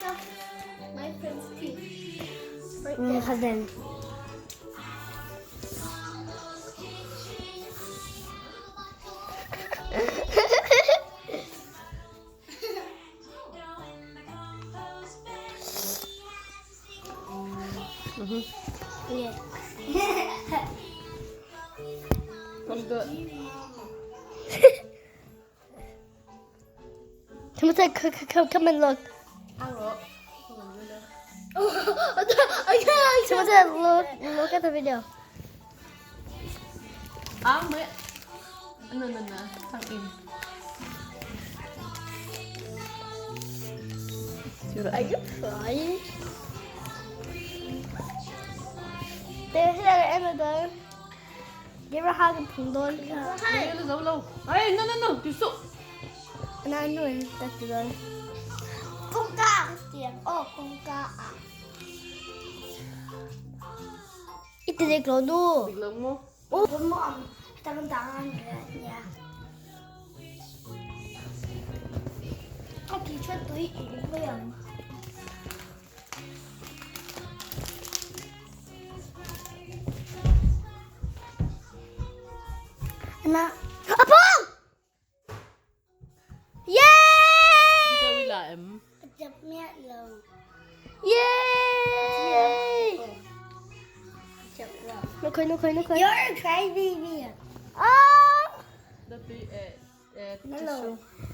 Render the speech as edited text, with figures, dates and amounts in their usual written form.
My friend's teeth. Right there. Husband. Yeah. Let's do it. Come and come, come, come and look. Someone look, look at the video. Ah, may... Ano na na? Tang in. Are you crying? There's another. Give her a hug and pull on. Ay, ano, low. Ay, no, no, no. Tiso. And I know that's the Kung ka. Oh, kung ka. Ito de klodo. Biglang mo. Oh, mo tangan tangan ya. Aku出对鱼个人。Na, Apong! Yay! Hindi ka wilaem. Yay! Look, look, look. You're a crybaby. Ah! Dati, eh, eh, Hello. tissue.